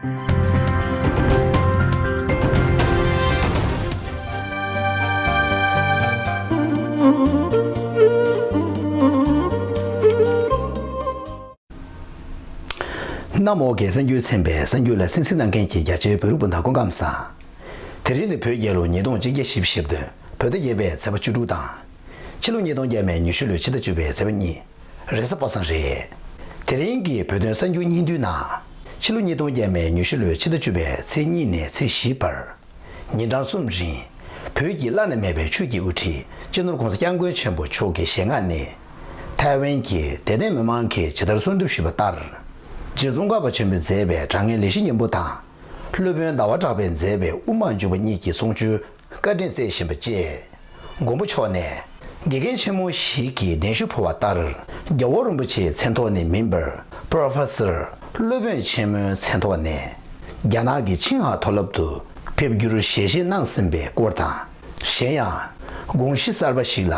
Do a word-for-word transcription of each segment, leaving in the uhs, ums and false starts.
གནམ་འོག་གི་གསར་འགྱུར་ཚན་པའི་གསར་འགྱུར་ལ་གསན་གཟིགས་གནང་མཁན་གྱི་རྒྱ་ཆེའི་བོད་རིགས་སྤུན་ཟླ་སྐུ་ཁམས་བཟང་། དེ་རིང་ནི་བོད་རྒྱལ་ལོ་ཉིས་སྟོང་ཆིག་བརྒྱ་བཞི་བཅུ་ཞེ་བདུན། བོད་ཟླ་བརྒྱད་པའི་ཚེས་པ་བཅུ་དྲུག་དང་། ཕྱི་ལོ་ཉིས་སྟོང་བརྒྱ་མེད་ཉི་ཤུ་ལོའི་ཕྱི་ཟླ་བཅུ་པའི་ཚེས་པ་གཉིས། རེས་གཟའ་པ་སངས་རེད། དེ་རིང་གི་བོད་དོན་གསར་འགྱུར་སྙིང་བསྡུས་ནང་། ཕྱི་ལོ་ཉིས་སྟོང་བརྒྱ་མེད་ཉི་ཤུ་ལོའི་ཕྱི་ཟླ་བཅུ་པའི་ཚེས་གཉིས་ནས་ཚེས་བཞི་བར། ཉིན་གྲངས་གསུམ་རིང་། བོད་ཀྱི་བླ་ན་མེད་པའི་ཆོས་ཀྱི་དབུ་ཁྲིད་སྤྱི་ནོར་༸གོང་ས་༸སྐྱབས་མགོན་ཆེན་པོ་མཆོག་གི་ཞལ་སྔ་ནས། ཐའེ་ཝན་གྱི་དད་ལྡན་མི་མང་གིས་ཇི་ལྟར་གསོལ་འདེབས་ཞུས་པ་ལྟར། རྗེ་ཙོང་ཁ་པ་ཆེན་པོས་མཛད་པའི་དྲང་ངེས་ལས་བཞི་སྙིང་པོ་དང་། སློབ་དཔོན་ཟླ་བ་གྲགས་པས་མཛད་པའི་དབུ་མ་འཇུག་པ་གཉིས་ཀྱི་གསུང་ཆོས་བཀའ་དྲིན་སྩལ་བཞིན་པ་བཅས། མགོན་པོ་མཆོག་ནས་དགེ་རྒན་ཆེན་མོ་ཞིག་གིས་གདན་ཞུ་ཕུལ་བ་ལྟར། རྒྱལ་བ་རིན་པོ་ཆེའི་མཚན་ཐོག་ནས་མིན་པར། པྲོ་ཕེ་སར་སློབ་དཔོན་ཆེན་མོའི་མཚན་ཐོག་ནས། རྒྱ་ནག་གི་ཆིང་ཧྭ་མཐོ་སློབ་ཏུ་ཕེབས་རྒྱུར་ཞལ་བཞེས་གནང་ཟིན་པའི་སྐོར་དང་། གཞན་ཡང་། དགོངས་གཞི་གསར་པ་ཞིག་ལ།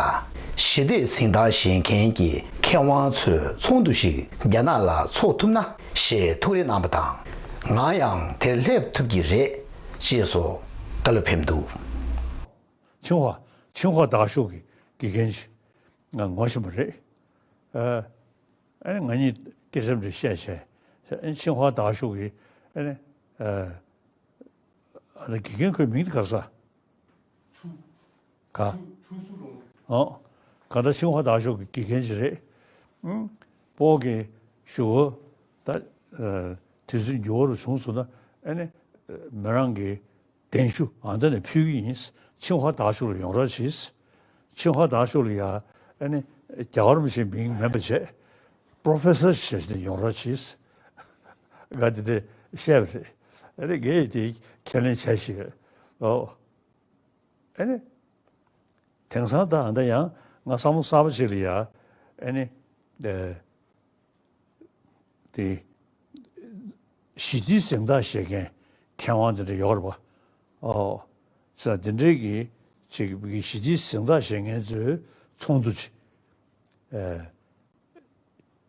ཞི་བདེའི་གཟེངས་རྟགས་བཞེས་མཁན་གྱི་མཁས་དབང་ཚོའི་ཚོགས་འདུ་ཞིག་རྒྱ་ནག་ལ་འཚོགས་ཐུབ་ན། ཞེས་ཐུགས་རེ་གནང་བ་དང་། ང་ཡང་དེར་སླེབས་ཐུབ་ཀྱི་རེད། ཅེས་སོགས་བཀའ་སློབ་ཕེབས་འདུག། ཆིང་ཧྭ། ཆིང་ཧྭ་དག་ཤོས་ཀྱི་དགེ་རྒན་ཅིག་ང་ངོ་ཤེས་པ་རེད། ཨ་ཨ་ནི་ང་གཉིས་སྐད་ཆ་འདྲ་བཤད་བྱས། ཨ་ནི་ཆིང་ཧྭ་དག་ཤོས་ཀྱི་ཨ་ནི་ཨ་ཨ་ནི་དགེ་རྒན་ཁོའི་མིང་དེ་ག་རེ་ཟེར། ག་ཨོ། གང་ལྟར་ཆིང་ཧྭ་དག་ཤོས་ཀྱི་དགེ་རྒན་ཅིག་རེད། ཨུམ། སྤོ་གི་ཞུ་བ་ད་དུས་ཚོད་འགྱུར་བ་རུ་བྱུང་སོང་ན་ཨ་ནི་མི་རང་གི་གདན་ཞུ་ཨ་འདི་ནས་ཕུལ་གྱི་ཡིན། ཆིང་ཧྭ་དག་ཤོས་ལ་ཡོང་རོགས་གྱིས། ཆིང་ཧྭ་དག་ཤོས་ལ་ཡ་ཨ་ནི་རྒྱལ་བ་རིན་པོ་ཆེའི་མིང་མིན་པ་བྱས། པྲོ་ཕེ་སར་ཞེས་ནས་ཡོང་རོགས་གྱིས། ང་དེ་འདྲ་བཤད་པ་རེད། ཨ་ནི་ངས་དེ་ཁས་ལེན་བྱས་ཤིག་ཨོ། ཨ་ནི། དེང་སང་ད་ཨ་འདི་ཡང་ང་བསམ་བློ་གསར་པ་ཞིག་ལ་ཡ། ཨ་ནི། ཨ། དེ། ཞི་བདེའི་གཟེངས་རྟགས་བཞེས་མཁན་མཁས་དབང་དེ་འདྲ་ཡོད་རེད་པ། ཨོ། ས་དེ་འདྲའི་གི་ཅིག་གི་ཞི་བདེའི་གཟེངས་རྟགས་བཞེས་མཁན་ཚོའི་ཚོགས་འདུ་ཅིག་ཨ།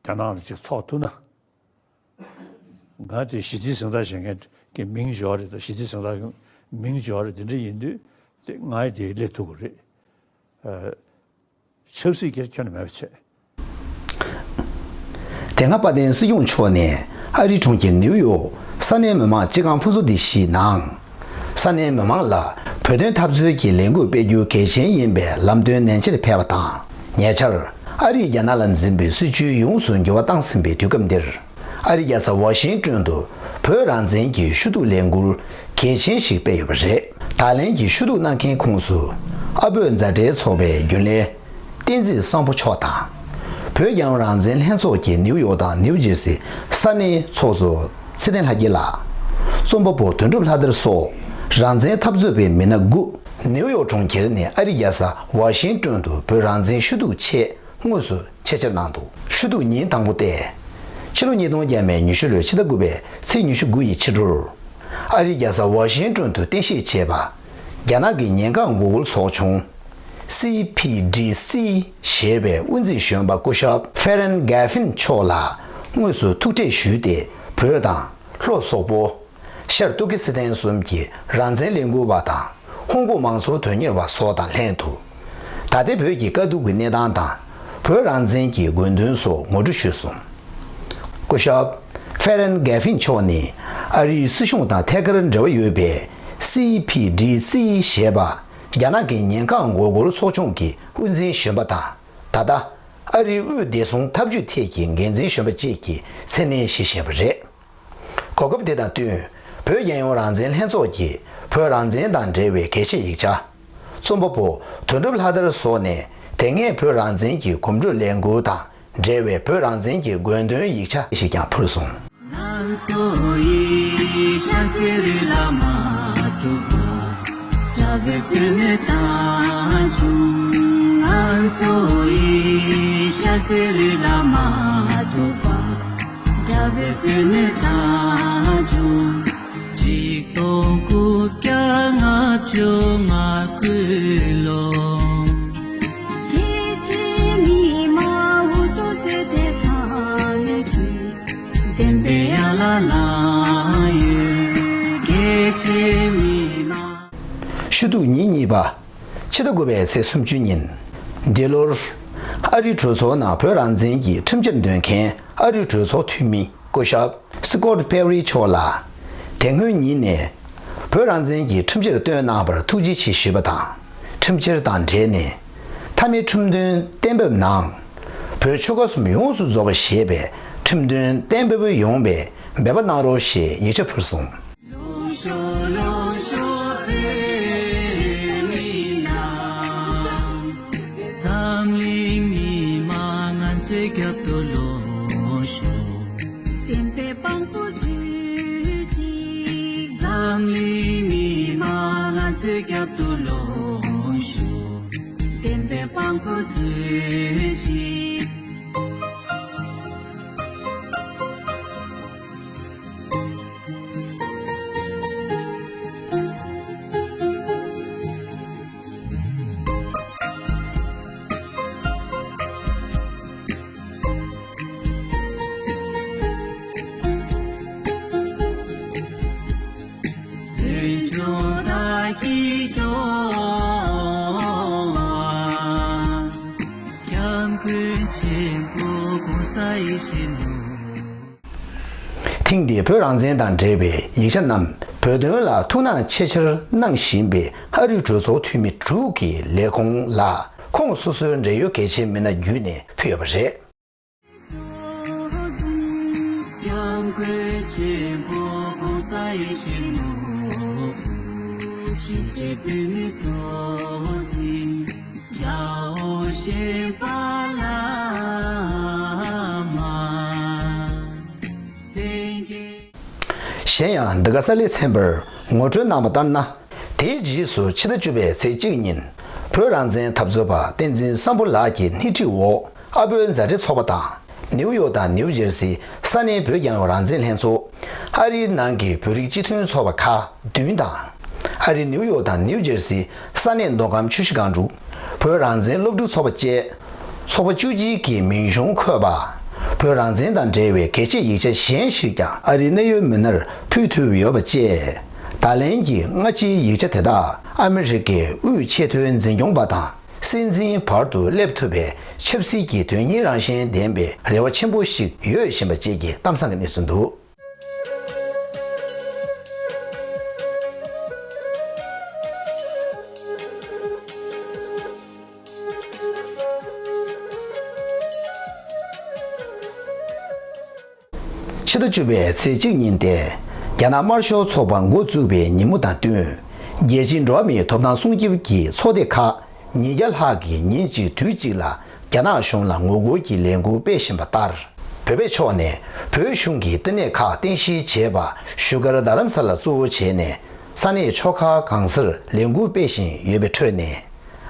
རྒྱ་ནག་ལ་ཅིག་ཚོགས་ཐུབ་ན། ང་དེ་ཞི་བདེའི་གཟེངས་རྟགས་བཞེས་མཁན་གྱི་མིང་ཡོད་རེད་ད། ཞི་བདེའི་གཟེངས་རྟགས་མིང་ཡོད་རེད། དེ་འདྲ་ཡིན་དུས་དེ་ང་ཡི་དེ་སླེབས་ཐུབ་ཀྱི་རེད། ཨ། ཆབ་སྲིད་སྐད་ཆ་ཁྱོན་ནས་མེད་པ་བྱས། དེ་སྔ་དཔལ་ལྡན་སྲིད་སྐྱོང་མཆོག་ནས་ཨ་རིའི་གྲོང་ཁྱེར་ནིའུ་ཡོག་ས་གནས་མི་མང་སྤྱི་ཁང་ཕུན་ཚོགས་སྡེ་བཞིའི་ནང་། ས་གནས་མི་མང་ལ་བོད་དོན་འཐབ་རྩོད་ཀྱི་ལས་འགུལ་སྤེལ་རྒྱུ་གལ་ཆེན་ཡིན་པའི་ལམ་སྟོན་ནན་ཆེར་ཕེབས་པ་དང་། ཉེ་ཆར་ཨ་རིས་རྒྱ་ནག་ལ་འཛིན་པའི་སྲིད་བྱུས་ཡོངས་སུ་འགྱུར་བ་བཏང་ཟིན་པའི་དུས་སྐབས་འདིར། ཨ་རིའི་རྒྱལ་ས་ཝ་ཤིང་ཏོན་དུ་བོད་རང་བཙན་གྱི་ཞུ་གཏུག་ལས་འགུལ་གལ་ཆེན་ཞིག་སྤེལ་ཡོད་པ་རེད། ད་ལན་གྱི་ཞུ་གཏུག་གནང་མཁན་ཁོངས་སུ་ཨ་བོད་མཛའ་འབྲེལ་ཚོགས་པའི་རྒྱུན་ལས་བསྟན་འཛིན་བཟང་པོ་མཆོག་དང་། བོད་རྒྱལ་ཡོངས་རང་བཙན་ལྷན་ཚོགས་ཀྱི་ནིའུ་ཡོག་དང་ནིའུ་ཇེར་སི་ས་གནས་ཚོགས་གཙོ་ཚེ་བརྟན་ལྷ་རྒྱལ་ལགས། རྩོམ་པ་པོ་དོན་གྲུབ་ལྷ་དར་སོགས་རང་བཙན་འཐབ་རྩོད་པའི་མི་སྣ་དགུ་ནིའུ་ཡོག་གྲོང་ཁྱེར་ནས་ཨ་རིའི་རྒྱལ་ས་ཝ་ཤིང་ཏོན་དུ་བོད་རང་བཙན་ཞུ་གཏུག་ཆེད་དངོས་སུ་ཆེད་བཅར་གནང་འདུག། ཞུ་གཏུག་ཉིན་དང་པོ་སྟེ། ཕྱི་ལོ་ཉིས་སྟོང་བརྒྱ་མེད་ཉི་ཤུ་ལོའི་ཕྱི་ཟླ་དགུ་པའི་ཚེས་ཉི་ཤུ་དགུ་ཡི་ཕྱི་དྲོར། ཨ་རིའི་རྒྱལ་ས་ཝ་ཤིང་ཏོན་དུ་རྟེན་གཞི་བྱས་པ། རྒྱ་ནག་གི་ཉེན་འགག་ངོ་རྒོལ་ཚོགས་ཆུང་། སི་པི་ཌི་སི་ཞེས་པའི་དབུ་འཛིན་གཞོན་པ་སྐུ་ཞབས་ཧྥེ་རན་གྷ་ཧྥིན་མཆོག་ལ་དངོས་སུ་ཐུག་འཕྲད་ཞུས་ཏེ། བོད་དང་། ལྷོ་སོག་པོ། ཤར་ཏུར་ཀི་སི་ཐན་གསུམ་གྱི་རང་བཙན་ལས་འགུལ་བ་དང་། ཧོང་ཀོང་མང་གཙོ་དོན་གཉེར་བ་སོགས་དང་ལྷན་དུ། ད་ལྟའི་བོད་ཀྱི་དཀའ་སྡུག་གི་གནས་སྟངས་དང་། བོད་རང་བཙན་གྱི་དགོས་འདུན་སོགས་ངོ་སྤྲོད་ཞུས་སོང་། སྐུ་ཞབས་ཧྥེ་རན་གྷ་ཧྥིན་མཆོག་ནི། ཨ་རིའི་སྲིད་གཞུང་དང་ཐད་ཀར་འབྲེལ་བ་ཡོད་པའི་སི་པི་ཌི་སི་ཞེས་པ། རྒྱ་ནག་གི་ཉེན་འགག་ངོ་རྒོལ་ཚོགས་ཆུང་གི་དབུ་འཛིན་གཞོན་པ་དང་། ད་ལྟ་ཨ་རིའི་དབུས་བདེ་སྲུང་ཐབས་ཇུས་ཐད་ཀྱི་འགན་འཛིན་གཞོན་པ་བཅས་ཀྱི་མཚན་གནས་བཞེས་བཞིན་པ་རེད། གོ་སྐབས་དེ་དང་བསྟུན། བོད་རྒྱལ་ཡོངས་རང་བཙན་ལྷན་ཚོགས་ཀྱིས་བོད་རང་བཙན་དང་འབྲེལ་བའི་གལ་ཆེའི་ཡིག་ཆ། རྩོམ་པ་པོ་དོན་གྲུབ་ལྷ་དར་སོགས་ནས་དེ་སྔའི་བོད་རང་བཙན་གྱི་གོམ་བགྲོད་ལས་འགུལ་དང་འབྲེལ་བའི་བོད་རང་བཙན་གྱི་དགོས་འདུན་ཡིག་ཆ་ཞིག་ཀྱང་ཕུལ་སོང་། དགྲ་བོའི་བུ་ནི་ཐང་ཆུང་། གཅིག་སྟོང་དགུ་བརྒྱ་ལྔ་བཅུ་ང་དགུའི་ལོ། སྐྱེས་ཆེན་ཉི་མ་འུ་ཐུག་སེ་བྲེལ་ཁང་ནས་ཀྱི། བདེན་པའི་ཡ་ལ་ལ་ཡོད། ཆུ་ཐུག་ཉིན་གཉིས་པ། ཕྱི་ཟླ་དགུ་པའི་ཚེས་སུམ་ཅུ་ཉིན། འདི་ལོར། ཨ་རིའི་གྲོས་ཚོགས་ནང་བོད་རང་བཙན་གྱི་ཁྲིམས་འཆར་འདོན་མཁན་ཨ་རིའི་གྲོས་ཚོགས་འཐུས་མི་སྐུ་ཞབས་སི་ཀོཊ་པེ་རི་མཆོག་ལ། དེ་སྔོན་ཉིན་ནས། བོད་རང་བཙན་གྱི་ཁྲིམས་འཆར་བཏོན་གནང་བར་ཐུགས་རྗེ་ཆེ་ཞུས་པ་དང་། ཁྲིམས་འཆར་དང་འབྲེལ་ནས། མཐའ་མའི་ཁྲིམས་དོན་གཏན་འབེབས་གནང་། བོད་ཆོལ་ཁ་གསུམ་ཡོངས་སུ་རྫོགས་པ་ཞེས་པའི་ཁྲིམས་དོན་གཏན་འབེབས་ཡོང་བའི་འབད་པ་གནང་རོགས་ཞེས་ཡིག་ཆ་ཕུལ་སོང་། ཐེངས་འདིའི་བོད་རང་བཙན་དང་འབྲེལ་བའི་ཡིག་ཆ་རྣམས་བོད་དོན་ལ་ཐུགས་སྣང་ཆེ་ཆེར་གནང་བཞིན་པའི་ཨ་རིའི་གྲོས་ཚོགས་འཐུས་མི་དྲུག་གི་ལས་ཁུངས་ལ་ཁོངས་སོ་སོའི་འབྲེལ་ཡོད་གལ་ཆེའི་མི་སྣ་བརྒྱུད་ནས་ཕུལ་ཡོད་པ་རེད། གཞན་ཡང་འདི་ག་གསལ་ལེ་ཚན་པར་ངོ་སྤྲོད་གནང་བ་ལྟར་ན། དེའི་རྗེས་སུ་ཕྱི་ཟླ་བཅུ་པའི་ཚེས་གཅིག་ཉིན། བོད་རང་བཙན་འཐབ་རྩོད་པ་བསྟན་འཛིན་བསམ་ཕོ་ལགས་ཀྱི་སྣེ་ཁྲིད་འོག་ཨ་བོད་མཛའ་འབྲེལ་ཚོགས་པ་དང་། ནིའུ་ཡོག་དང་ནིའུ་ཇེར་སིའི་ས་གནས་བོད་རྒྱལ་ཡོངས་རང་བཙན་ལྷན་ཚོགས། ཨ་རིའི་ནང་གི་བོད་རིགས་སྤྱི་མཐུན་ཚོགས་པ་ཁག་བདུན་དང་། ཨ་རིའི་ནིའུ་ཡོག་དང་ནིའུ་ཇེར་སིའི་ས་གནས་མདོ་ཁམས་ཆུ་བཞི་སྒང་དྲུག་བོད་རང་བཙན་སློབ་ཕྲུག་ཚོགས་པ་བཅས། ཚོགས་པ་བཅུ་གཅིག་གི་མིང་གཞུང་འཁོད་པ། བོད་རང་བཙན་དང་འབྲེལ་བའི་གལ་ཆེའི་ཡིག་ཆ་གཞན་ཞིག་ཀྱང་ཨ་རིའི་གནད་ཡོད་མི་སྣར་ཕུལ་ཐུབ་ཡོད་པ་བཅས། ད་ལན་གྱི་སྔ་ཕྱིའི་ཡིག་ཆ་དེ་དག་ཨ་མི་རི་ཀའི་དབུས་ཆེས་མཐོའི་འཛིན་སྐྱོང་པ་དང་སྲིད་འཛིན་བར་དུ་སླེབས་ཐུབ་པའི་ཆབ་སྲིད་ཀྱི་དོན་སྙིང་རང་བཞིན་ལྡན་པའི་རེ་བ་ཆེན་པོ་ཞིག་ཡོད་བཞིན་པ་བཅས་ཀྱི་གཏམ་བཟང་གི་གནས་ཚུལ་འདུག། ཕྱི་ཟླ་བཅུ་པའི་ཚེས་གཅིག་ཉིན་ཏེ། རྒྱ་ནག་དམར་ཤོག་ཚོགས་པ་འགོ་བཙུགས་པའི་ཉིན་མོ་དང་བསྟུན། རྒྱལ་སྤྱིའི་འགྲོ་བ་མིའི་ཐོབ་ཐང་སྲུང་སྐྱོབ་ཀྱི་ཚོགས་སྡེ་ཁག་ཉིས་བརྒྱ་ལྷག་གིས་ཉིན་གཅིག་དུས་གཅིག་ལ་རྒྱ་ནག་གཞུང་ལ་ངོ་རྒོལ་གྱི་ལས་འགུལ་སྤེལ་བཞིན་པ་ལྟར། བོད་པའི་ཕྱོགས་ནས་བོད་གཞུང་གི་བསྟི་གནས་ཁག་རྟེན་གཞི་བྱས་པ་བཞུགས་སྒར་རྡ་རམ་ས་ལ་གཙོ་བོ་བྱས་ནས་ས་གནས་ཆོལ་ཁ་གང་སར་ལས་འགུལ་སྤེལ་བཞིན་ཡོད་པའི་ཁྲོད་ནས།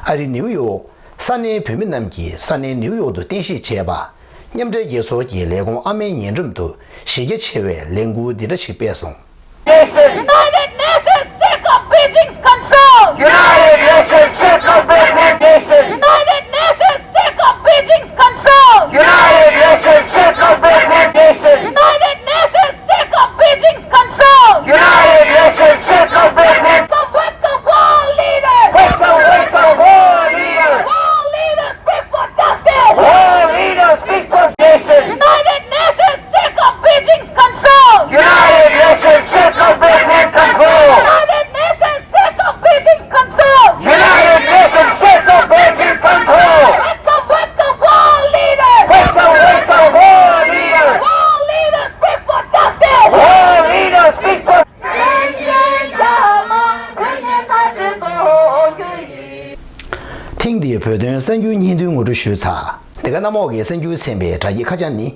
ཨ་རི་ནིའུ་ཡོག་ས་གནས་བོད་མི་རྣམས་ཀྱིས་ས་གནས་ནིའུ་ཡོག་ཏུ་རྟེན་གཞི་བྱས་པ། མཉམ་འབྲེལ་རྒྱལ་ཚོགས་ཀྱི་ལས་ཁུངས་ཨ་མའི་ཉེ་འགྲམ་དུ་གཞི་རྒྱ་ཆེ་བའི་ལས་འགུལ་འདི་འདྲ་ཞིག་སྤེལ་སོང་། United Nations, shake up Beijing's control! United Nations, shake up Beijing's nation! United Nations, shake up Beijing's control! United Nations, shake up Beijing's nation! United Nations, shake up Beijing's control! United Nations, shake up Beijing! Wake up, wake up, world leaders! Wake up, wake up, world leaders! World leaders, speak for justice! World leaders, speak for justice! United Nations, shake up Beijing's control! United Nations, shake up Beijing's control! United Nations, shake up Beijing's control! United Nations, shake up Beijing's control! Wake up, wake up, world leaders! Wake up, wake up, world leaders! World leaders, speak for justice! World leaders, speak for ཐེངས་འདིའི་བོད་དོན་གསར་འགྱུར་སྙིང་བསྡུས་ངོ་སྤྲོད་ཞུས་ཚར། འདི་ག་གནམ་འོག་གི་གསར་འགྱུར་ཚན་པའི་དྲ་རྒྱའི་ཁ་བྱང་ནི།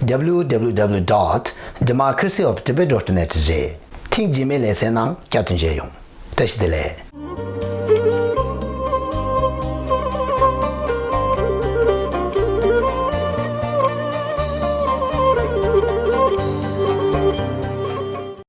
W W W dot democracy of tibet dot net རེད། ཐེངས་རྗེས་མའི་ལེ་ཚན་ནང་བསྐྱར་དུ་མཇལ་ཡོང་། བཀྲ་ཤིས་བདེ་ལེགས།